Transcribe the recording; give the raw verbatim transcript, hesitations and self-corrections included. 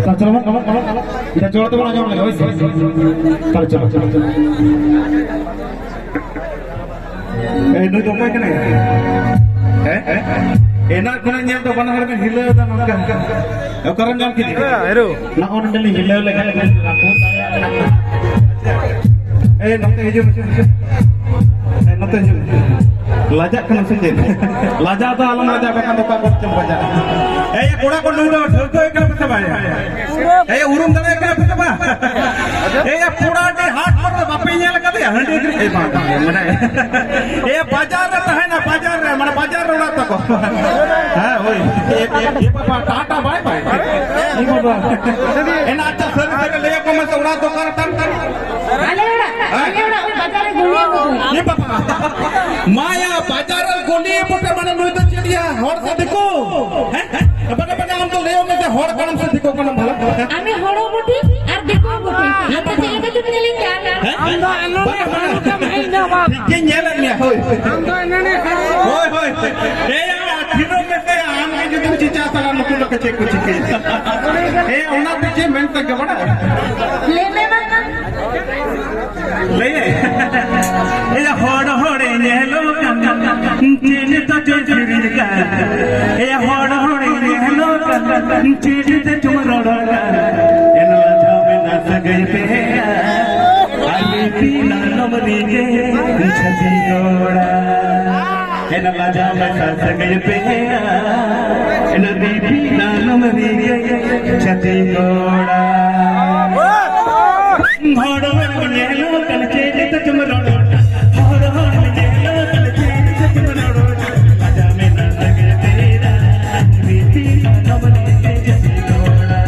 ᱛᱟᱦᱞᱮ ᱪᱚᱞᱚ ᱵᱚᱱ, ᱪᱚᱞᱚ, ᱪᱚᱞᱚ, ᱪᱚᱞᱚ᱾ ᱤᱧ ᱡᱳᱨ ᱛᱮᱵᱚᱱ ᱟᱸᱡᱚᱢ ᱞᱮᱜᱮ, ᱦᱳᱭ ᱥᱮ? ᱛᱟᱦᱞᱮ ᱪᱚᱞᱚ, ᱪᱚᱞᱚ, ᱪᱚᱞᱚ᱾ ᱮᱭ, ᱱᱩᱭ ᱫᱚ ᱚᱠᱚᱭ ᱠᱟᱱᱟᱭ? ᱦᱮᱸ? ᱮᱱᱟᱜ ᱠᱷᱚᱱᱟᱜ ᱧᱮᱞ ᱫᱚ ᱵᱟᱱᱟ ᱦᱚᱲ ᱵᱤᱱ ᱦᱤᱞᱟᱹᱣ ᱮᱫᱟ ᱱᱚᱝᱠᱟ᱾ ᱚᱠᱟᱨᱮᱢ ᱧᱟᱢ ᱠᱮᱫᱮᱭᱟ? ᱦᱮᱨᱳ᱾ ᱱᱚᱜᱼᱚ ᱱᱚᱰᱮ ᱞᱤᱧ ᱦᱤᱞᱟᱹᱣ ᱞᱮᱠᱷᱟᱱ ᱞᱤᱧ ᱨᱟᱹᱯᱩᱫ ᱫᱟᱲᱮᱭᱟᱜ ᱠᱟᱱᱟ᱾ ᱮᱭ, ᱱᱚᱛᱮ ᱦᱤᱡᱩᱜ ᱢᱮᱥᱮ᱾ ᱮᱭ, ᱱᱚᱛᱮ ᱦᱤᱡᱩᱜ ᱢᱮ᱾ ᱞᱟᱡᱟᱜ ᱠᱟᱱᱟ ᱥᱮ ᱪᱮᱫ? ᱞᱟᱡᱟᱣ ᱫᱚ ᱟᱞᱚᱢ ᱞᱟᱡᱟᱜ, ᱵᱟᱠᱷᱟᱱ ᱫᱚ ᱚᱠᱟ ᱠᱚᱨᱮ ᱪᱚᱢ ᱵᱟᱡᱟᱜᱼᱟ᱾ ᱮᱭ, ᱠᱚᱲᱟ ᱠᱚ, ᱱᱩᱭ ᱫᱚ ᱴᱷᱟᱹᱣᱠᱟᱹ ᱠᱟᱱᱟ ᱥᱮ ᱵᱟᱭ? ᱮᱭ, ᱩᱨᱩᱢ ᱫᱟᱲᱮᱭᱟᱜ ᱠᱟᱱᱟ ᱯᱮ ᱥᱮ ᱵᱟᱝ? ᱮᱭ, ᱯᱚᱲᱟᱰᱤ ᱦᱟᱴ ᱠᱚᱨᱮ ᱫᱚ ᱵᱟᱯᱮ ᱧᱮᱞ ᱟᱠᱟᱫᱮᱭᱟ? ᱦᱟᱺᱰᱤ ᱟᱹᱠᱷᱨᱤᱧ, ᱮᱭ, ᱵᱟᱝ, ᱵᱟᱝ, ᱢᱟᱱᱮ, ᱮᱭ, ᱵᱟᱡᱟᱨ ᱨᱮ ᱛᱟᱦᱮᱱᱟ, ᱵᱟᱡᱟᱨ ᱨᱮ, ᱢᱟᱱᱮ, ᱵᱟᱡᱟᱨ ᱨᱮ ᱚᱲᱟᱜ ᱛᱟᱠᱚ᱾ ᱦᱮᱸ, ᱦᱳᱭ᱾ ᱮ, ᱮ, ᱮ ᱵᱟᱵᱟ, ᱴᱟᱴᱟ ᱵᱟᱭ ᱵᱟᱭ᱾ ᱮ ᱵᱟᱵᱟ᱾ ᱮᱱᱟ, ᱟᱪᱪᱷᱟ, ᱥᱟᱹᱨᱤ ᱥᱟᱹᱨᱤ ᱞᱟᱹᱭ ᱟᱠᱚ ᱢᱮᱥᱮ, ᱚᱲᱟᱜ ᱫᱚ ᱚᱠᱟ ᱨᱮ ᱛᱟᱢ? ᱟᱞᱮ ᱚᱲᱟᱜ, ᱦᱮᱸ? ᱟᱞᱮ ᱚᱲᱟᱜ ᱳᱭ ᱵᱟᱡᱟᱨ ᱨᱮ ᱜᱩᱞᱤ ᱟᱹᱜᱩ ᱠᱚ᱾ ᱮ ᱵᱟᱵᱟ᱾ ᱢᱟᱭᱟ, ᱵᱟᱡᱟᱨ ᱨᱮ ᱜᱩᱞᱤ ᱵᱚᱴᱮ, ᱢᱟᱱᱮ, ᱱᱩᱭ ᱫᱚ ᱪᱮᱫ ᱭᱟ? ᱦᱚᱲ ᱥᱮ ᱫᱤᱠᱩ? ᱦᱮᱸ? ᱦᱮᱸ? ᱵᱟᱠᱟ, ᱵᱟᱠᱟ, ᱟᱢ ᱫᱚ ᱞᱟᱹᱭ ᱢᱮ ᱥᱮ, ᱦᱚᱲ ᱠᱟᱱᱟᱢ ᱥᱮ ᱫᱤᱠᱩ ᱠᱟᱱᱟᱢ ᱵᱷᱟᱞᱟ? ᱟᱢ ᱦᱚᱲ ᱵᱚᱴᱷᱮ ᱟᱨ ᱫᱤᱠᱩ ᱵᱚᱴᱷᱮ᱾ ᱟᱢ ᱫᱚ ᱪᱮᱫ ᱞᱮᱠᱟ ᱪᱚᱢ ᱧᱮᱞᱤᱧ ᱠᱟᱱ? ᱦᱮᱸ? ᱟᱢ ᱫᱚ ᱮᱱᱟᱝ ᱵᱟᱠᱟ, ᱵᱟᱠᱟ᱾ ᱦᱟᱹᱱᱩ ᱠᱟᱢ ᱦᱮᱡ ᱮᱱᱟ ᱵᱟᱝ? ᱴᱷᱤᱠ ᱜᱮᱧ ᱧᱮᱞᱮᱫ ᱢᱮᱭᱟ, ᱦᱳᱭ᱾ ᱟᱢ ᱫᱚ ᱮᱱᱟᱝ ᱦᱟᱹᱱᱩ᱾ ᱦᱳᱭ, ᱦᱳᱭ᱾ ᱮᱭ, ᱟᱨ ᱛᱷᱤᱨᱚᱜ ᱢᱮᱥᱮ, ᱟᱢ ᱜᱮ ᱡᱩᱫᱤᱢ ᱪᱤᱪᱟ ᱛᱟᱞᱟ, ᱱᱩᱠᱩ ᱫᱚ ᱪᱮᱫ ᱠᱚ ᱪᱤᱠᱟᱹᱭᱟ? ᱮ, ᱚᱱᱟ ᱫᱚ ᱪᱮᱫ ᱢᱮᱱ ᱛᱮ ᱜᱮ ᱵᱟᱲᱟᱭ? ᱞᱟᱹᱭ ᱢᱮ ᱵᱟᱝ᱾ ᱞᱟᱹᱭ ᱮ᱾ ᱮᱭᱟ ᱦᱚᱲ ᱦᱚᱲᱮ ᱧᱮᱞᱚᱜ ᱠᱟᱱ, ᱪᱮᱫ ᱛᱮ ᱪᱚᱭ ᱠᱤᱨᱤᱧ ᱠᱟᱱ? ᱮᱭᱟ ᱦᱚᱲ ᱦᱚᱲᱮ ᱧᱮᱞᱚᱜ ᱠᱟᱱ, ᱪᱮᱫ ᱛᱮ ᱪᱚᱢ ᱨᱚᱲ ᱠᱟᱱ? ᱮᱱ ᱞᱟᱡᱟᱣ ᱢᱮᱱᱟᱜ ᱥᱟᱹᱜᱟᱹᱭ ᱯᱮ, ᱟᱞᱮ ᱯᱤᱱᱟ ᱱᱚᱢᱱᱤ ᱜᱮ ᱪᱷᱟᱹᱛᱤ ᱠᱚᱲᱟ᱾ ᱮᱱ ᱞᱟᱡᱟᱣ ᱢᱮᱥᱟ ᱥᱟᱹᱜᱟᱹᱭ ᱯᱮᱭᱟ, ᱮᱱ ᱨᱤᱯᱤ ᱱᱟᱞᱚᱢ ᱨᱤᱜᱮ ᱪᱷᱟᱹᱛᱤ ᱠᱚᱲᱟ᱾ ᱦᱚᱲ ᱦᱚᱲ ᱧᱮᱞᱚᱜ ᱠᱟᱱ ᱪᱮᱫ ᱛᱮ ᱪᱚᱢ ᱨᱚᱲ, ᱦᱚᱲ ᱦᱚᱲ ᱧᱮᱞᱚᱜ ᱠᱟᱱ ᱪᱮᱫ ᱛᱮ ᱪᱚᱢ ᱨᱚᱲ, ᱞᱟᱡᱟᱣ ᱢᱮᱱᱟᱜ ᱥᱟᱹᱜᱟᱹᱭ ᱯᱮᱭᱟ, ᱨᱤᱯᱤ ᱱᱟᱞᱚᱢ ᱨᱤᱜᱮ ᱪᱷᱟᱹᱛᱤ ᱠᱚᱲᱟ᱾